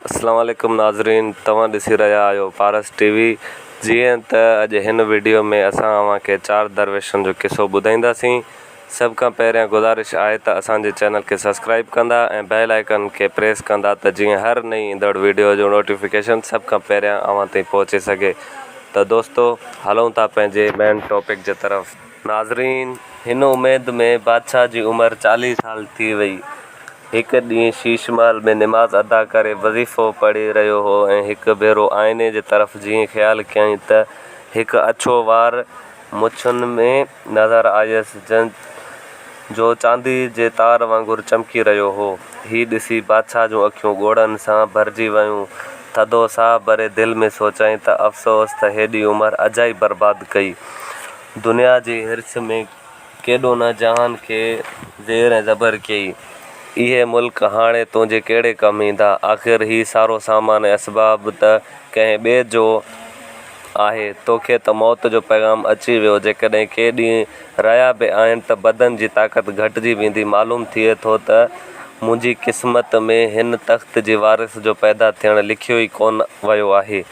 اسلام عليڪم ناظرين توهان ڏسي رهيا آهيو پارس ٽي وي جيئن ته اڄ هن وڊيو ۾ اسان اوهان کي چار درويشن جو قصو ٻڌائينداسين سڀ کان پهريان گذارش آهي ته اسان جي چينل کي سبسڪرائب ڪندا ۽ بيل آئيڪن کي پريس ڪندا ته جيئن هر نئين ايندڙ وڊيو جو نوٽيفڪيشن سڀ کان پهريان اوهان تائين پهچي سگهي ته دوستو هلون ٿا پنهنجي مين ٽاپڪ جي طرف. ناظرين هن اميد ۾ بادشاهه جي عمر 40 سال ٿي وئي. هڪ ڏينهن شيش محل ۾ نماز ادا ڪري وظيفو پڙهي رهيو هو ۽ هڪ ڀيرو آئيني جي طرف جيئن خيال ڪيائين ته هڪ اڇو وار مڇن ۾ نظر آيس جنهن جو چانديء جي تار وانگر چمڪي رهيو هو. هي ڏسي بادشاهه جون اکيون ڳوڙهن سان ڀرجي ويون. ٿڌو ساهه ڀري دل ۾ سوچيائين ته افسوس ته هيڏي عمر اجائي برباد ڪئي. دنيا جي حرص ۾ ڪيڏو نه جهان کي زير ۽ زبر ڪيئي. اهي ملڪ هاڻي تنهنجي ڪهڙي ڪم ايندا؟ آخر هي سارو سامان ۽ اسباب ته ڪنهن ٻئي جو آهي. توکي ته موت جو پيغام اچي ويو. جيڪڏهن ڪي ڏينهن رهيا به آهن ته بدن جي طاقت گهٽجي ويندي. معلوم ٿئي ٿو ته منهنجي قسمت ۾ هن تخت جي وارث جو پيدا ٿيڻ لکيو ئي ڪونه ويو آهي.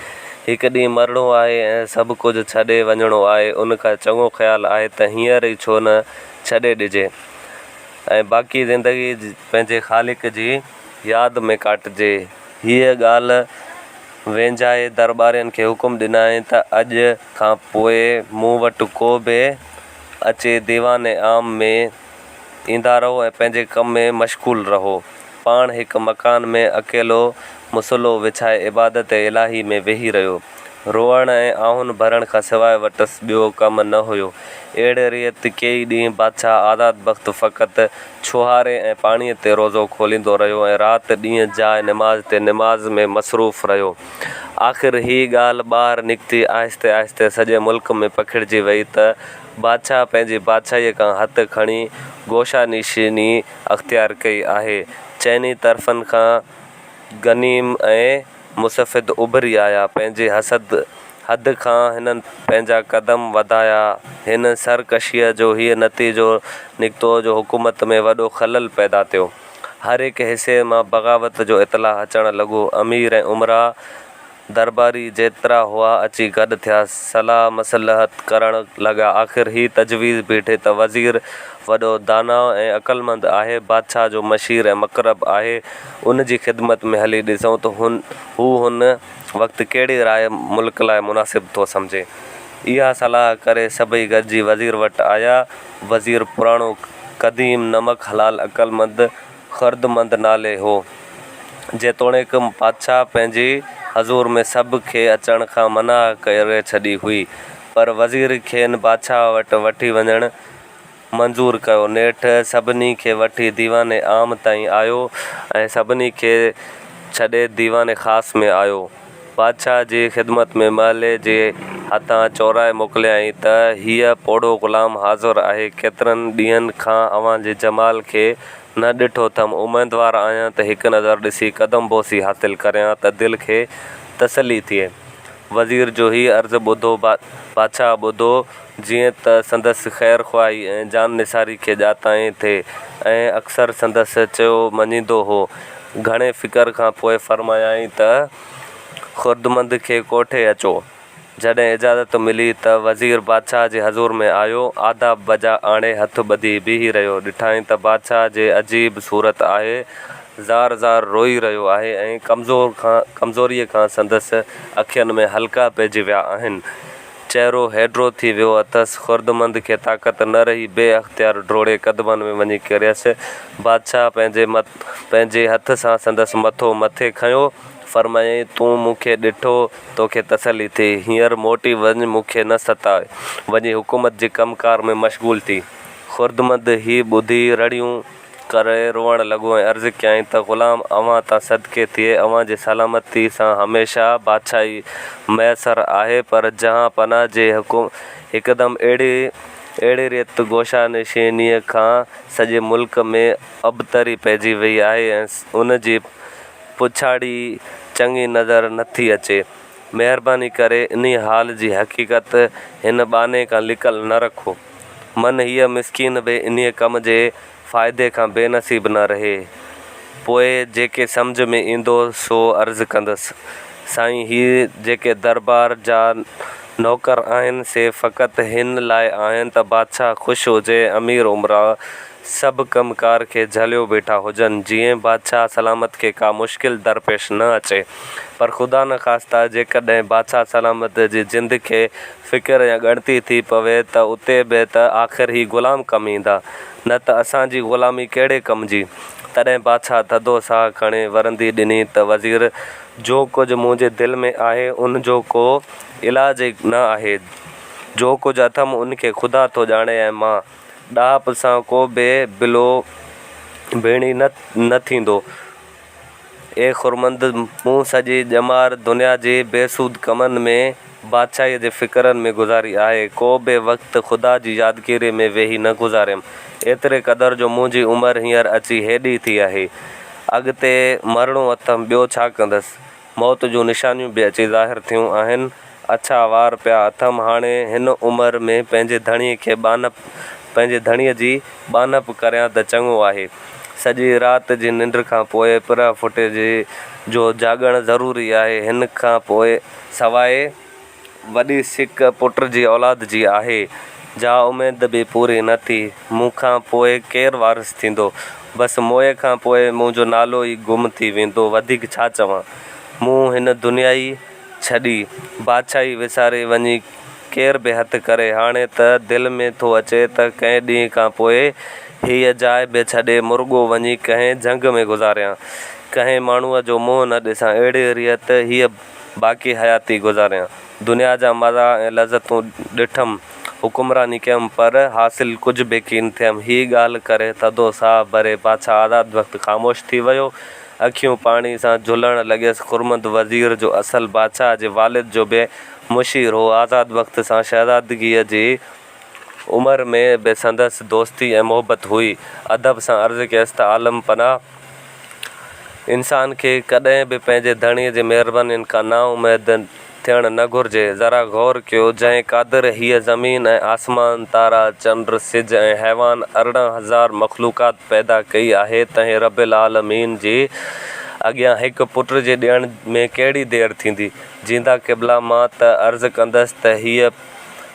هڪ ڏينهن مرڻو آهي ۽ سڀ ڪجهه ڇڏي وڃڻو آهي، ان کان چڱو خيال آهي ته هينئر ئي ڇو نه ڇڏي ڏجي ۽ باقي زندگي پنهنجي خالق جي ياد ۾ ڪاٽجي. هيء ڳالهه وينجهائي درٻارين کي حڪم ڏنائين ته اڄ کان پوء مون وٽ ڪو به اچي ديوان عام ۾ ايندا رهو ۽ پنهنجي ڪم ۾ مشغول رهو. پاڻ هڪ مڪان ۾ اڪيلو مصلو وڇائي عبادت الاهي ۾ ويهي رهيو. روئڻ ۽ آهن ڀرڻ کان سواء وٽس ٻيو ڪم نه هيو. اهڙي ريت ڪيئي ڏينهن بادشاهه آزاد بخت فقط ڇوهاري ۽ پاڻيء تي روزو کوليندو رهيو ۽ رات ڏينهن جاء نماز تي نماز ۾ مصروف رهيو. آخر هيء ڳالهه ٻاهر نڪتي آهستي آهستي سڄي ملڪ ۾ پکڙجي ويئي ته بادشاهه پنهنجي بادشاهيء کان هٿ کڻي گوشه نشيني اختيار ڪئي آهي. چئني طرفن کان غنيم ۽ مسفد اڀري آيا. پنهنجي حسد حد کان هنن پنهنجا قدم وڌايا. هن سرڪشيء جو هيء نتيجو نڪتو جو حڪومت ۾ وڏو خلل پيدا ٿيو. هر هڪ حصي مان بغاوت جو اطلاع اچڻ لڳو. امير ۽ امراء درٻاري جيترا هئا اچي گڏ ٿيا، صلاح مصلحت ڪرڻ لڳا. آخر هي تجويز بيٺي ته وزير وڏو داناء ۽ عقلمند آهي، بادشاهه جو مشير ۽ مقرب آهي، ان جي خدمت ۾ هلي ڏسون ته هو هن وقت ڪهڙي راء ملڪ لاء مناسب ٿو سمجهي. اها صلاح ڪري سڀئي گڏجي وزير وٽ آيا. وزير پراڻو قديم نمڪ حلال عقلمند خردمند نالي هو. جيتوڻيڪ بادشاهه پنهنجي حضور ۾ سڀ کي اچڻ کان منع ڪري ڇڏي هئي، پر وزير کين بادشاهه وٽ وٺي وڃڻ منظور ڪيو. نيٺ سڀني کي وٺي ديوان عام تائين آيو ۽ سڀني کي ڇڏي ديوان خاص ۾ آيو. بادشاهه جي خدمت ۾ محلي جي هٿان چورائي موڪليائين ته هيء پوڙهو غلام حاضر آهي، ڪيترن ڏينهن کان اوهان جي جمال کي نه ڏٺو اٿم، اميدوار آهيان ته هڪ نظر ڏسي قدم بوسي حاصل ڪريان ته دل کي تسلي ٿئي. وزير جو هيء عرض ٻڌو بادشاهه ٻڌو، جيئن ته سندس خير خواهي ۽ جان نثاري کي ڄاتائين ٿي ۽ اڪثر سندس چيو مڃيندو هو، گهڻي فڪر کان پوء فرمايائين ته، خردمند کي ڪوٺي اچو. جڏهن اجازت ملي ته وزير بادشاهه جي حضور ۾ آيو. آداب بجا آڻي هٿ ٻڌي بيهي رهيو. ڏٺائين ته بادشاهه جي عجيب صورت آهي. زار زار روئي رهيو آهي ۽ ڪمزوريء کان سندس اکين ۾ حلقا پئجي ويا آهن. چهرو هيڊرو ٿي ويو اٿس. خردمند کي طاقت نه رهي، بي اختيار ڊوڙي قدمن ۾ وڃي ڪريس. بادشاهه پنهنجي پنهنجي هٿ سان سندس مٿو مٿي کنيو. فرمايائين، تون مون کي ڏٺو، توکي تسلي ٿي. هينئر موٽي وڃ، مون کي نه ستاء. وڃي حڪومت جي ڪم ڪار ۾ مشغول ٿي. خردمند هي ٻڌي رڙيون ڪري روئڻ لڳو ۽ عرض ڪيائين ته غلام اوهان تان صدقي ٿئي، اوهان جي سلامتي سان هميشه بادشاهي ميسر آهي، پر جهان پناهه جي هڪدم اهڙي اهڙي ريت گوشه نشينيء کان سڄي ملڪ ۾ ابتري پئجي وئي آهي ۽ ان جي پڇاڙي چڱي نظر نٿي اچي. مهرباني ڪري انهيء حال جي حقيقت هن ٻانهي کان لڪل نه رکو. من هيء مسڪين به انهيء ڪم جي فائدي کان بي نصيب نه رهي. پوء جيڪي سمجهه ۾ ايندو سو عرض ڪندس. سائين هي جيڪي دربار جا نوڪر آهن سي فقط هن لاء آهن ته بادشاهه خوش هجي امير امراء سڀ ڪم ڪار کي جهليو بيٺا هجن جيئن بادشاهه سلامت کي ڪا مشڪل درپيش نه اچي پر خدا نخواسته جيڪڏهن بادشاهه سلامت جي جند کي فڪر يا ڳڻتي ٿي پوي ته اتي به ته آخر هي غلام ڪم ايندا، نه ته اسان جي غلامي ڪهڙي ڪم جي؟ تڏهن بادشاهه ٿڌو ساهه کڻي ورندي ڏني ته وزير! جو ڪجهه منهنجي دل ۾ آهي، ان جو ڪو علاج ئي نه آهي. جو ڪجهه اٿم، ان کي خدا ٿو ڄاڻي ۽ مان. ڏاهپ سان ڪو به بلو ڀيڻي نه ٿيندو. اي خرمند! مون سڄي ڄمار دنيا جي بيسود ڪمن ۾، بادشاهيء جي فڪرن ۾ گذاري آهي. ڪو به وقت خدا جي يادگيريء ۾ ويهي نه گذاريم. ايتري قدر جو منهنجي عمر هينئر اچي هيڏي ٿي آهي. اڳتي مرڻو اٿم، ٻيو ڇا ڪندس؟ موت جون نشانيون به اچي ظاهر ٿيون آهن. اڇا وار پيا اٿم. هاڻي هن عمر ۾ پنهنجي ڌڻيء کي ٻانهپ پنهنجي ڌڻيء جي ٻانهپ ڪريان ته چڱو آهي. سڄي رات جي ننڊ کان پوء پرهه ڦٽي جي جو جاڳڻ ضروري آهي. هن کان پوء سواء وڏي سڪ پٽ جي اولاد جي آهي، جا اميد به پوري نه ٿي. مون کان پوء ڪير وارث ٿيندو؟ بس موئي کان پوء منهنجو نالو ئي گم ٿي ويندو. وڌيڪ ڇا چوان؟ مون هن دنيا ئي ڇڏي، بادشاهي وساري وڃي ڪير به هٿ ڪري. هاڻي ته دل ۾ ٿو اچي ته ڪنهن ڏينهن کان پوء هيء جاء به ڇڏي مرڳو وڃي ڪنهن جهنگ ۾ گذاريان. ڪنهن ماڻهوء جو منهن نه ڏسان. اهڙيء ريت هيء باقي حياتي گذاريان. دنيا جا مزا ۽ لذتون ڏٺم، حڪمراني ڪيم، پر حاصل ڪجهه به ڪين ٿيم. هيء ڳالهه ڪري ٿڌو ساهه ڀري بادشاهه آزاد بخت خاموش ٿي ويو. اکيون پاڻي سان جهلڻ لڳيس. خرمند وزير، جو اصل بادشاهه جي والد جو به مشير هو، آزاد بخت سان شهزادگيء جي عمر ۾ به سندس دوستي ۽ محبت هئي. ادب سان عرض ڪيس ته عالم پناهه! انسان کي ڪڏهن به پنهنجي ڌڻيء جي مهربانين کان نااميد ٿيڻ نه گهرجي. ذرا غور ڪيو، جنهن قادر هيء زمين ۽ آسمان، تارا، چنڊ، سج ۽ حيوان 18,000 مخلوقات پيدا ڪئي آهي، تنهن رب العالمين جي اڳيان هڪ پٽ جي ڏيڻ ۾ ڪهڙي دير ٿيندي؟ جيندا قبلا مان ته عرض ڪندس ته هيء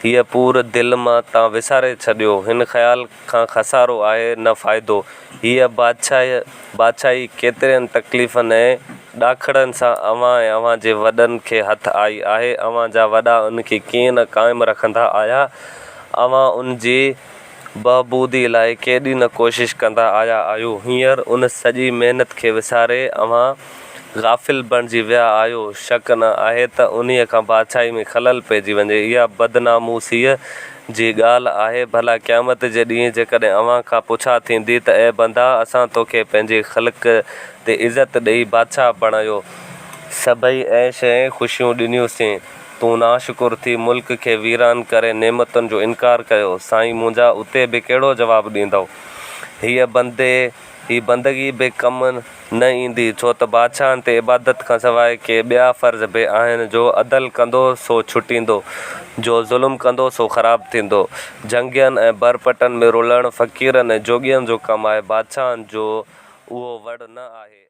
هيء پور دل مان تان وساري ڇڏيو. هن خيال کان خسارو آهي نه فائدو. هيء بادشاهي بادشاهي ڪيترين تڪليفن ۽ ڏاکڙن سان اوهان ۽ اوهان جي وڏن کي هٿ آئي آهي. اوهان جا وڏا ان کي ڪيئن نه قائم رکندا آيا. اوهان ان جي بهبودي لاء ڪيڏي نه ڪوشش ڪندا آيا آهيو. هينئر ان سڄي محنت کي وساري اوهان غافل بڻجي ويا آهيو. شڪ نه آهي ته انهيء کان بادشاهي ۾ خلل پئجي وڃي. اها بدناموسيء جي ڳالهه آهي. ڀلا قيامت جي ڏينهن جيڪڏهن اوهان کان پڇا ٿيندي ته اي بندا! اسان توکي پنهنجي خلق تي عزت ڏيئي بادشاهه بڻايو. سڀئي عيش ۽ خوشيون ڏنيونسين. تون ناشڪر ٿي ملڪ کي ويران ڪري نعمتن جو انڪار ڪيو. سائين منهنجا اتي به ڪهڙو جواب ڏيندؤ؟ هيء بندي هي بندگي به ڪم نه ايندي، ڇو ته بادشاهن تي عبادت کان سواء ڪي ٻيا فرض به آهن، جو عدل ڪندو سو ڇٽيندو، جو ظلم ڪندو سو خراب ٿيندو. جهنگين ۽ برپٽن ۾ رلڻ فقيرن ۽ جوڳين جو ڪم آهي، بادشاهن جو اهو وڙ نه آهي.